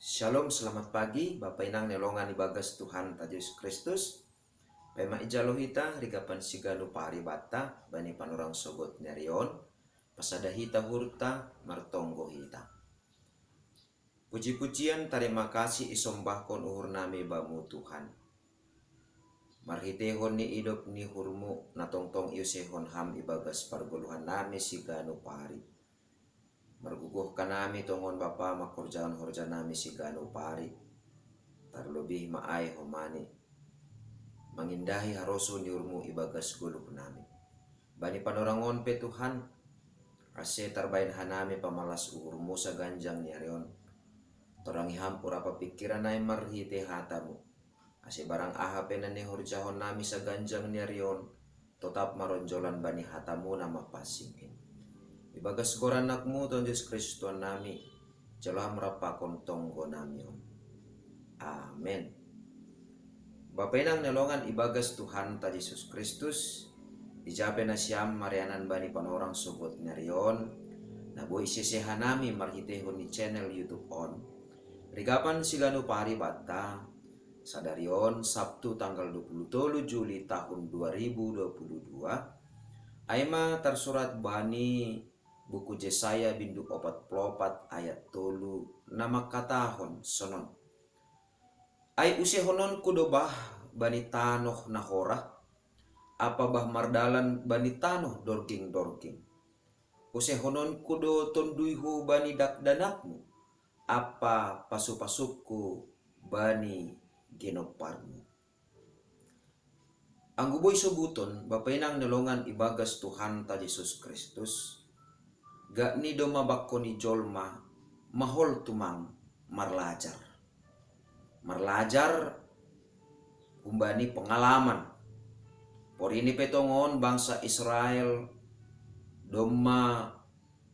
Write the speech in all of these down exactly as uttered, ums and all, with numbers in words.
Shalom, selamat pagi, Bapa Inang nelongan ibagas Tuhan ta Yesus Kristus. Pema ijalo hita rigapan siganu pari bata bani panorang sogot nerion, pasada hita hurta, martonggo hita. Puji-pujian, tarima kasih isombahkon uhur nami bamu Tuhan. Marhitehon ni idop ni hurmu na tongtong iusehon ham ibagas pargoluhan nami siganu pari. Margugoh kanami tongon Bapa mangkorjahon horja nami siganu pari. Tarlobih ma ai homani mangindahi harosu ni uhurmu ibagas goluh nami. Bani panorangon pe Tuhan, ase tarbahen hanami pamalas uhurmu saganjang ni ari on. Torangi ham urapa pingkiran nai marhite hatamu. Ase barang aha pe na nihorjahon nami saganjang ni ari on, totap maronjolan bani hatamu na mapansing in. Ibagas goran anakmu Tuhan Yesus Kristus Tuhan nami, jalo ham rap pakon tonggo nami on. Amen. Bapa Inang nelongan ibagas Tuhan ta Yesus Kristus, ija pe nasiam marianan bani panorang sogot nerion, na boi isese hanami marhitehon ni channel YouTube on. Rigapan siganu pari bata, sadari on Sabtu tanggal dua puluh tolu Juli tahun dua ribu dua puluh dua, ai ma tarsurat bani buku Jesaya bindu opat puluh opat ayat tolu na mangkatahon sonon. Ai usehononku do bah bani tanoh na horah, ampa bah mardalan bani tanoh dorging-dorging. Usehononku do tonduyhu bani dakdanakmu, ampa pasu-pasukku bani ginomparmu. Anggo boi sobuton, Bapa Inang nelongan ibagas Tuhan ta Yesus Kristus, gak ni do mabangko ni jolma mahol tumang marlajar. Marlajar humbani pengalaman. Porini pe tongon bangsa Israel domma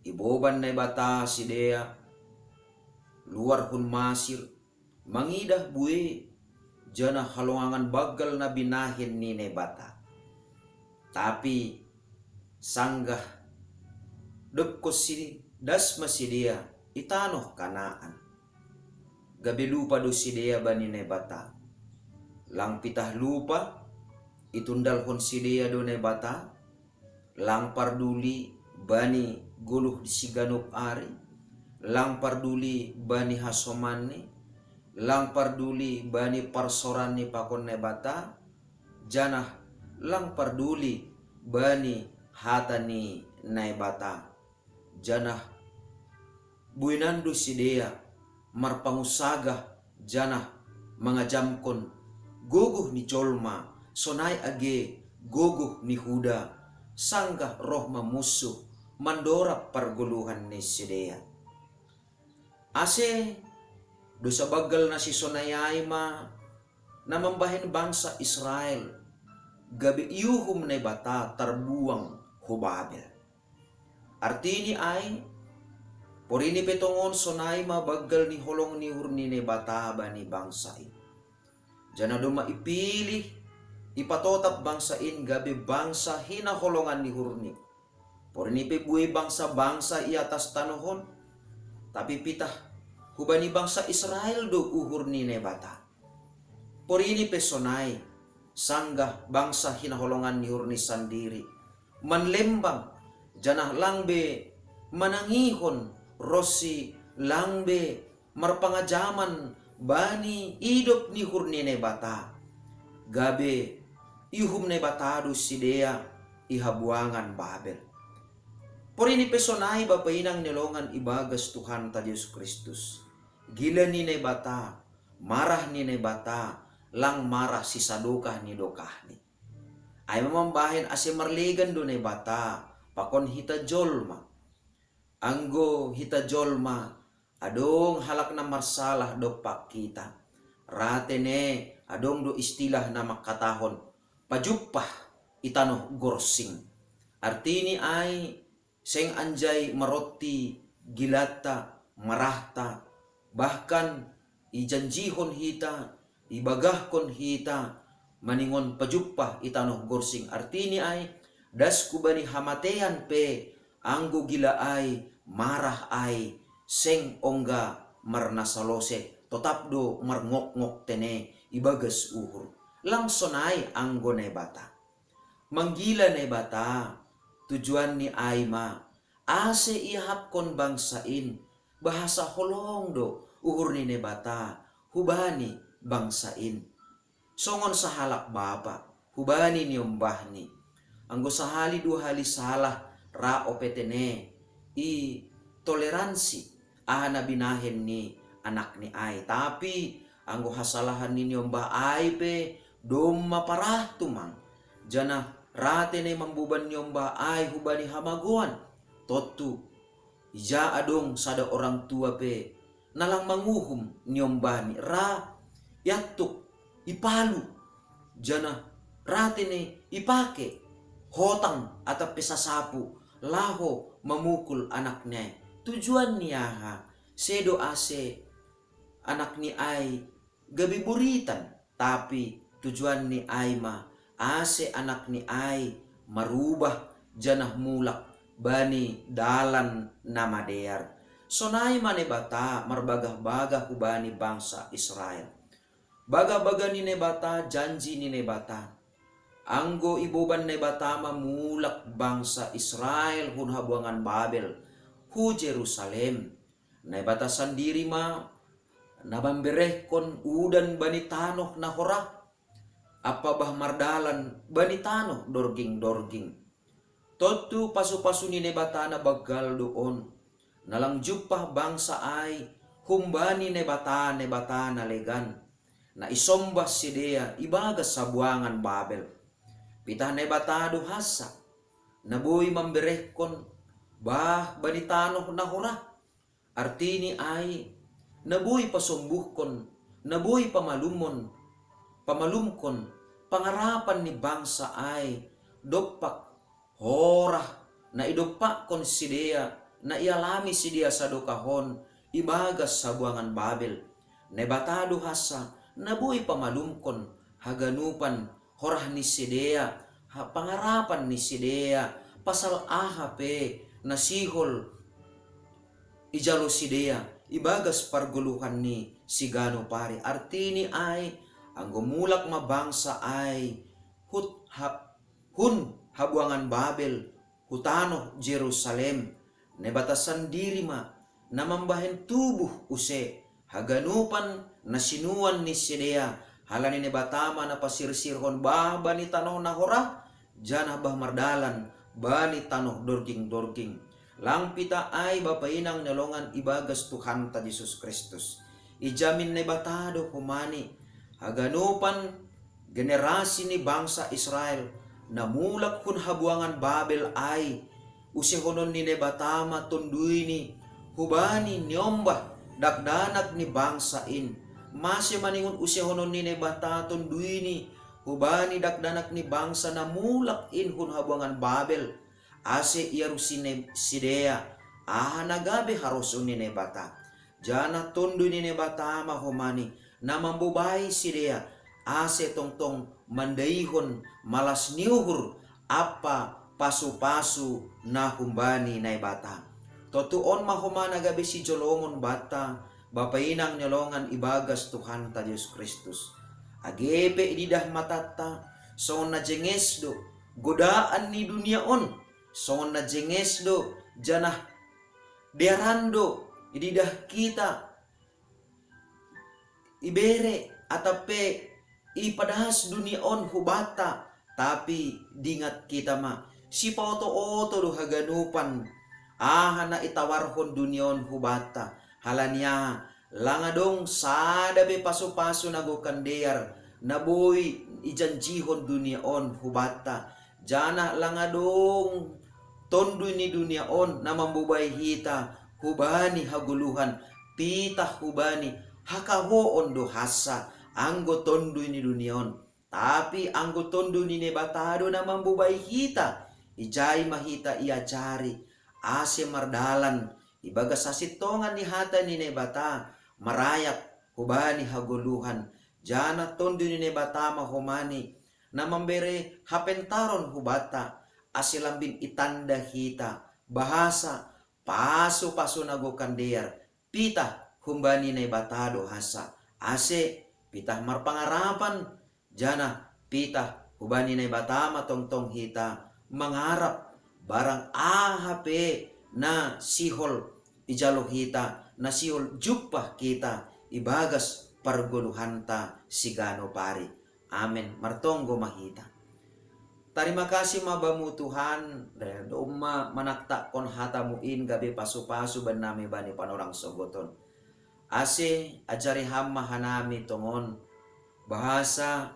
iboban Naibata sidea luar hun Masir, mangidah bue janah halongangan banggal na binahen ni Naibata. Tapi sanggah dob konsi das ma sidea i tanoh Kanaan, gabe lupa do sidea bani Naibata. Lang pitah lupa, itundalhon sidea do Naibata, lang parduli bani goluh siganup ari, lang parduli bani hasomanni, lang parduli bani parsoranni pakon Naibata, janah lang parduli bani hata ni Naibata. Janah buinan do sidea marpangunsagah janah mangajamkon gogoh ni jolma, sonai age gogoh ni huda, sanggah roh ma munsuh mandorab pargoluhan ni sidea. Ase dosa banggal na sisonai ai ma na mambahen bangsa Israel gabe iuhum Naibata tarbuang hu Babel. Artini ai, porini pe tongon sonai ma banggal ni holong ni uhur ni Naibata bani bangsa in. Janah domma ipilih, ipatotap bangsa in gabe bangsa hinaholongan ni uhurni. Porini pe buei bangsa-bangsa i atas tanoh on, tapi pitah hubani bangsa Israel do uhur ni Naibata. Porini pe sonai, sanggah bangsa hinaholongan ni uhurni sandiri, manlembang, janah lang be manangihon ronsi lang be marpangajaman bani idop ni uhur ni Naibata, gabe iuhum Naibata do sidea i habuangan Babel. Porini pe sonai Bapa Inang nelongan ibagas Tuhanta Jesus Kristus. Gila ni Naibata, marah ni Naibata, lang marah sisadokah ni dokahni. Ai ma mambahen ase marlegan do Naibata pakon hita jolma. Anggo hita jolma, adong halak na marsalah dompak hita. Rate ne adong do istilah na mangkatahon, pajumpah i tanoh gorsing. Artini ai, seng anjai maronti gilanta, marahta, bahkan ijanjihon hita, ibagahkon hita, maningon pajumpah i tanoh gorsing. Artini ai, dasku bani hamatean pe, anggo gila ai, marah ai, seng ongga marnasa lose, totap do marngokngok tene ibagas uhur. Lang sonai anggo Naibata. Manggila Naibata, tujuanni ai ma, ase iahapkon bangsa in, bahasa holong do uhur ni Naibata hubani bangsa in. Songon sahalak bapa hubani niombahni. Anggo sahali dua hali salah ra ope tene, i toleransi aha na binahen ni anakni ai. Tapi anggo hasalahan ni niombah ai pe domma parah tumang, janah ra tene mamboban niombah ai hubani hamagoan. Tontu, ija adong sada orang tua pe na lang manguhum niombahni, ra iantuk, ipalu, janah ra tene ipake hotang atap pe sasapu laho mamukul anakni ai. Tujuanni aha? Sedo ase anakni ai gabe buritan, tapi tujuanni ai ma ase anakni ai marubah janah mulak bani dalan na madear. Sonai ma Naibata marbagah-bagah hubani bangsa Israel. Bagah-bagah ni Naibata, janji ni Naibata. Anggo iboban Naibata ma mulak bangsa Israel hun habuangan Babel hu Jerusalem. Naibata sandiri ma na mamberehkon udan bani tanoh na horah, ampa bah mardalan bani tanoh dorging-dorging. Tontu pasu-pasu ni Naibata na banggal do on, na lang jumpah bangsa ai humbani Naibata, Naibata na legan, na isombah sidea ibagas habuangan Babel. Pitah Naibata do hansa, na boi mamberehkon bah bani tanoh na horah. Artini ai, na boi pasombuhkon, na boi pamalumon, pamalumkon pangarapan ni bangsa ai dompak horah na idompakkon sidea, na ialami sidea sadokah on ibagas habuangan Babel. Naibata do hansa na boi pamalumkon haganupan horah ni sidea, ha-, pangarapan ni sidea, pasal aha pe na sihol ijalo sidea ibagas pargoluhan ni siganup ari. Artini ai, anggo mulak ma bangsa ai hut ha-, hun habuangan Babel hu tanoh Jerusalem, Naibata sandiri ma na mambahen tubuh use haganupan na sinuan ni sidea, halani Naibata ma na pasirsirhon bah bani tanoh na horah, janah bah mardalan bani tanoh dorging-dorging. Lang pitah ai bapa inang ni longan ibagas Tuhanta Jesus Kristus. Ijamin Naibata do homa ni haganupan generasi ni bangsa Israel na mulak hun habuangan Babel ai, usehonon ni Naibata ma tonduini hubani niombah dakdanak ni bangsa in. Mase maningon usehonon ni Naibata tonduini hubani dakdanak ni bangsa na mulak in hun habuangan Babel, ase iarusi ne-, sidea aha na gabe harosuh ni Naibata. Janah Tonduy ni Naibata ma homa ni na mambobai sidea, ase tongtong mandaihon malas ni uhur ampa pasu-pasu na humbani Naibata. Tontu on ma homa na gabe sijolomon banta, bapa inang ni longan ibagas Tuhanta Jesus Kristus. Age pe ididah matanta songon na jenges do godaan ni dunia on, songon na jenges do, janah dearan do ididah hita ibere atap pe ipadas dunia on hubanta, tapi dingat hita ma, sipaoto-oto do haganupan aha na itawarhon dunia on hubanta, halani aha, lang adong sada pe pasu-pasu na gokan dear na boi ijanjihon dunia on hubanta, janah lang adong tonduy ni dunia on na mambobai hita hubani hagoluhan, pitah hubani hakahoon do hansa anggo tonduy ni dunia on. Tapi anggo Tonduy ni Naibata do na mambobai hita, ijai ma hita iajari, ase mardalan ibagas hasintongan ni hata ni Naibata, marayak hubani hagoluhan, janah Tonduy ni Naibata ma homa ni na mambere hapentaron hubanta, ase lambin itanda hita, bahasa pasu-pasu na gokan dear, pitah humbani Naibata do hasa. Ase pitah marpangarapan, janah pitah hubani Naibata ma tongtong hita mangarap barang aha pe na sihol ijalo hita, na sihol jumpah hita ibagas pargoluhanta siganup ari. Amen. Martonggo ma hita. Tarima kasih ma Bamu Tuhan, domma manaktakkon hata-Mu in gabe pasu-pasu bannami bani panorang sogoton. Ase ajari Ham ma hanami tongon, bahasa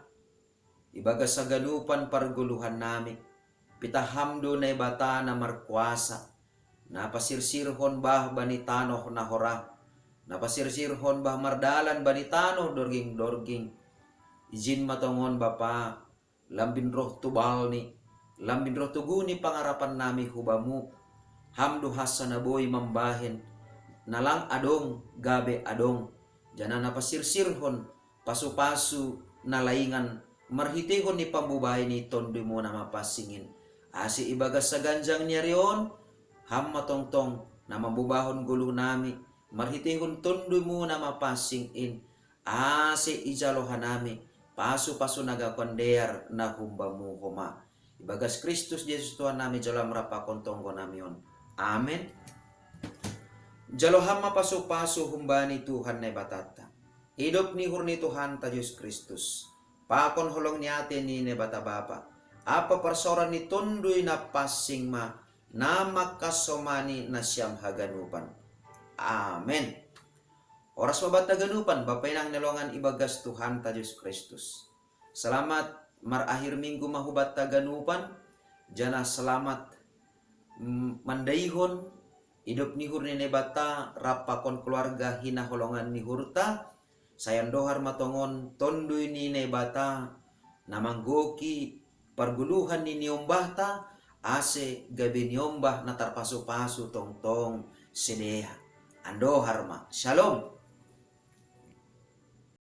ibagas haganupan pargoluhannami, pitah Ham do Naibata na markuasa, na pasirsirhon bah bani tanoh na horah, na pasirsirhon bah mardalan bani tanoh dorging-dorging. Ijin ma tongon Bapa, lambin roh tu balni, lambin roh tu guni pangarapannami hu Bamu. Ham do hasa na boi mambahen, na lang adong gabe adong, janah na pasirsirhon pasu-pasu na laingan marhiteihon ni pambubai ni Tonduy-Mu na mapansing in. Ase ibagas saganjang ni ari on, Ham ma tongtong na mambobahon goluhnami marhiteihon Tonduy-Mu na mapansing in, ase ijalo hanami pasu-pasu na gakon dear na humbamu homa. Ibagas Kristus Jesus Tuhannami jalo Ham rap pakon tonggonami on. Amen. Jalo Ham ma pasu-pasu humbani Tuhan Naibatanta, idop ni uhur ni Tuhanta Jesus Kristus, pakon holong ni ate ni Naibata Bapa, ampa parsaoran ni Tonduy Napansing ma, na mangkasomani nasiam haganupan. Amen. Horas ma banta haganupan, Bapa inang na hinaholongan ibagas Tuhanta Jesus Kristus. Selamat marakhir minggu ma hu banta haganupan, janah selamat, mm, mandaihon idop ni uhur ni Naibata rap pakon keluarga hinaholongan ni uhurta. Sai andohar ma tongon Tonduy ni Naibata na manggohi pargoluhan ni niombahta, ase gabe niombah na tarpasu-pasu tongtong sidea. Andohar ma. Shalom.